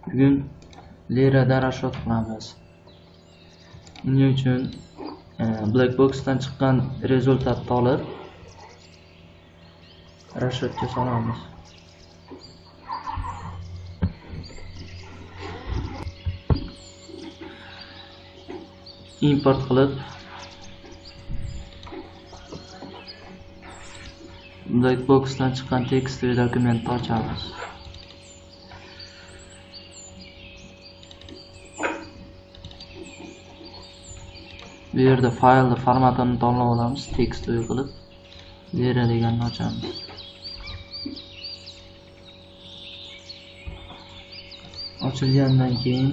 Bugun Lerada rashyot qilamiz. Buning uchun Blackboxdan chiqqan rezultatni olib rashyotga solamiz. Import qilib Blackboxdan chiqqan tekst va dokumentni ochamiz. Bu yerda faylni formatini tanlab olamiz, tekst qilib Lera deganni ochamiz. Ochilgandan keyin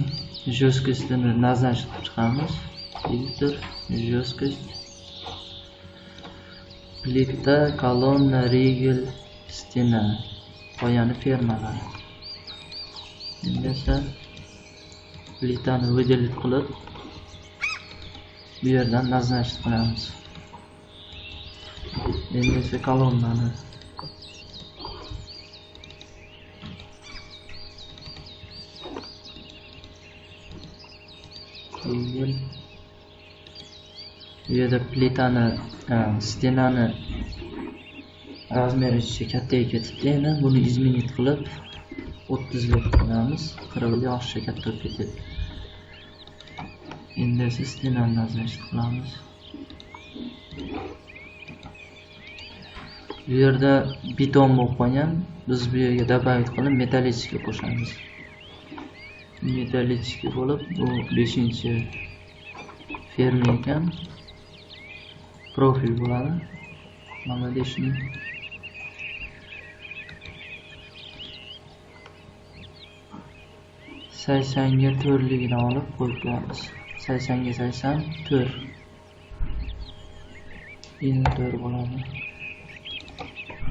жесткостini назначить qilib chiqamiz. Filtr, жесткость, plita, kolonna, rigel, stena, qoyani fermalar. Endi esa plitani выделить qilib bu yerdan назначить qilamiz. Endi esa kolonnani rigel, bu yerda plitani, stenani razmeri kattaga ketibdi. Endi buni izmenit qilib 30 ga qo'yamiz. 40 ga oshcha katta bo'lib ketadi. Endi esa stenani назначить qilamiz. Bu yerda beton bo'lib qolgan. Biz bu yerga добавить qilib metallический qo'shamiz. Metallический bo'lib, bu 5-ferma ekan. Profil bo'ladi. Молодечный. 80 ga 4ligini olib qo'yib qo'yamiz. 80 ga 84. Endi 4 bo'ladi.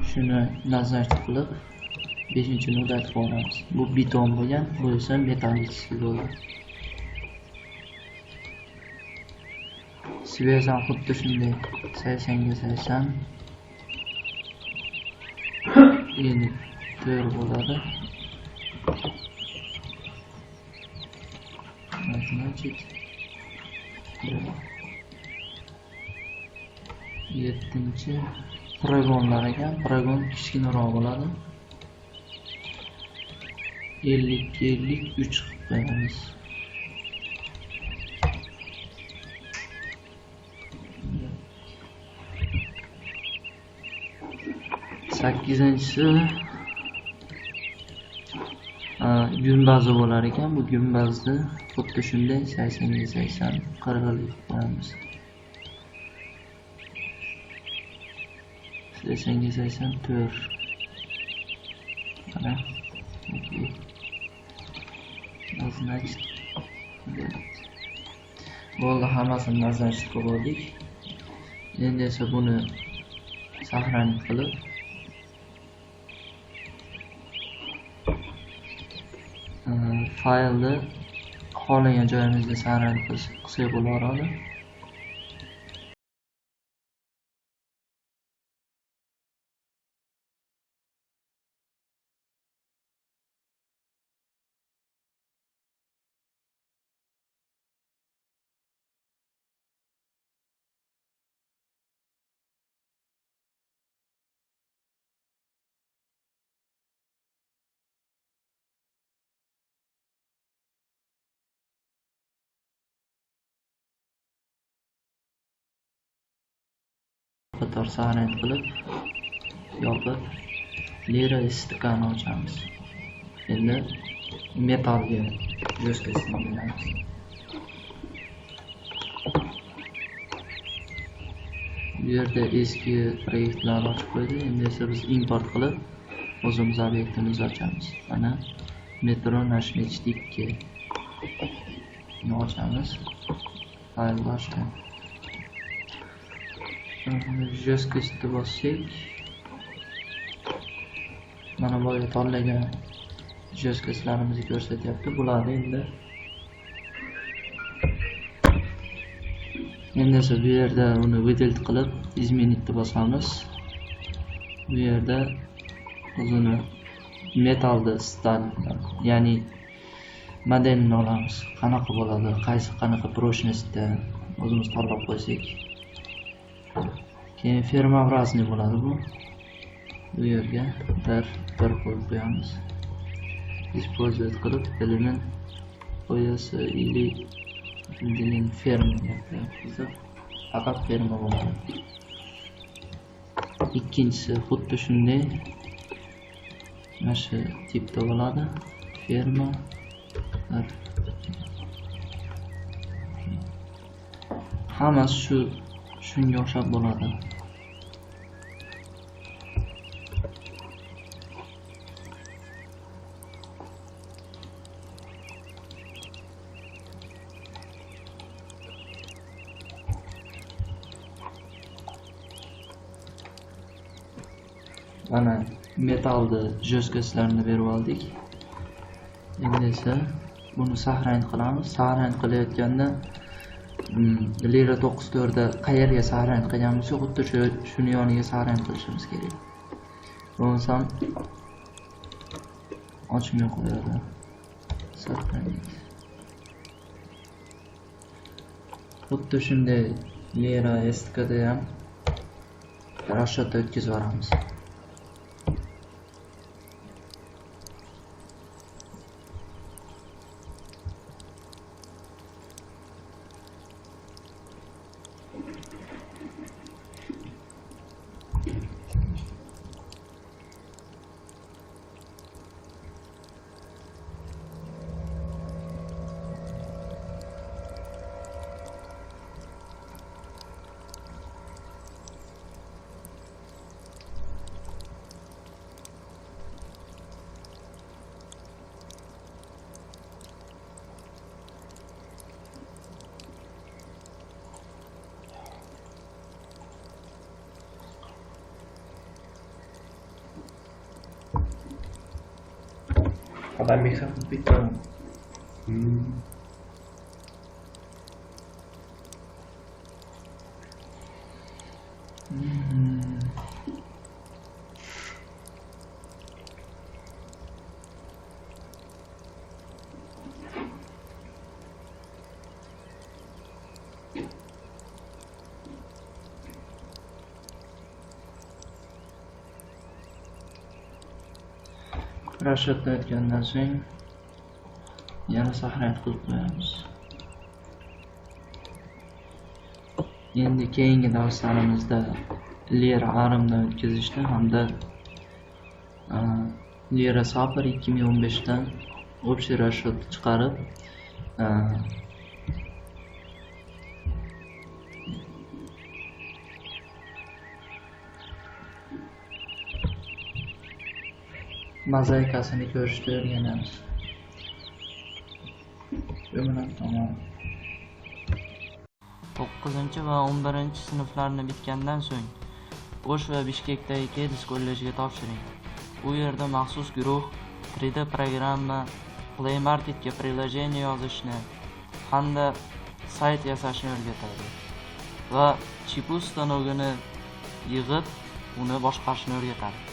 Shuni назначить qilib 5-chini udatib olamiz. Bu beton bo'lgan, bu esa metallический bo'ladi. Связь ham xuddi shunday 80 ga 80 endi 4 bo'ladi. Значит, 7-chi progonlar ekan. Progon kichkinaroq bo'ladi. 50 53 qilib qo'yamiz. Sakkizinchisi gumbazi bo'lar ekan. Bu gumbazni xuddi shunday 80 ga 80 40 qo'yamiz. 80 ga 84. Mana, okey. Назначить. Bo'ldi, hammasini назначить qilib oldik. Endi esa buni saqlanib qilib faylni xohlagan joyimizda saqlanib qilsak bo'laveradi. Qator saqlanib qilib yopib Lera STKni ochamiz. Endi metallga жесткостini beramiz. Bu yerda eski proyektlar ochib qo'ydi. Endi esa biz import qilib o'zimiz obyektimizni ochamiz. Mana metro nash mechti 2 ni ochamiz. Faylni ochdim. Жесткостni bossak, mana boya tanlagan жесткостlarimizni ko'rsatyapti. Bularni endi esa bu yerda uni выделить qilib изменить bosamiz. Bu yerda o'zini metallni stal, ya'ni Modelini olamiz. Qanaqa bo'ladi, qaysi qanaqa прочность da o'zimiz tanlab qo'ysak. Keyin fermaobразный bo'ladi bu. Bu yerga bir bir qo'yib qo'yamiz. Использовать qilib element qo'yasi или определен ferma deyapti. Bizda faqat ferma bo'ladi. Ikkinchisi xuddi shunday mana shu tipda bo'ladi. Ferma bir. Hammasi shunga o'xshab bo'ladi. Mana metallni жесткостьlarini berib oldik. Endi esa buni sahrayn qilamiz. Sahrayn qilayotganda Lira 9.4 da qayerga sahrayn qilgan bo'lsa, xuddi shuni yoniga sahrayn qilishimiz kerak. Bo'lmasam ochmay qo'yadi. Sahrayn. Xuddi shunday Lira STKda ham rashodda o'tkazib yuboramiz. Odam Bitta. Rashoddan o'tgandan so'ng yana sahrayn qilib qo'yamiz. Endi keyingi darslarimizda Lera Armdan o'tkazishni hamda Lera Sapper 2015 dan общий расчет chiqarib mozaikasini ko'rishni o'rganamiz. Shu bilan tamom. 9 va 11 sinflarni bitgandan so'ng O'sh va Bishkekdagi Kedis kollejiga topshiring. U yerda maxsus guruh 3D programma, Play Marketga приложение yozishni hamda sayt yasashni o'rgatadi va Chipu stanogini yig'ib, uni boshqarishni o'rgatadi.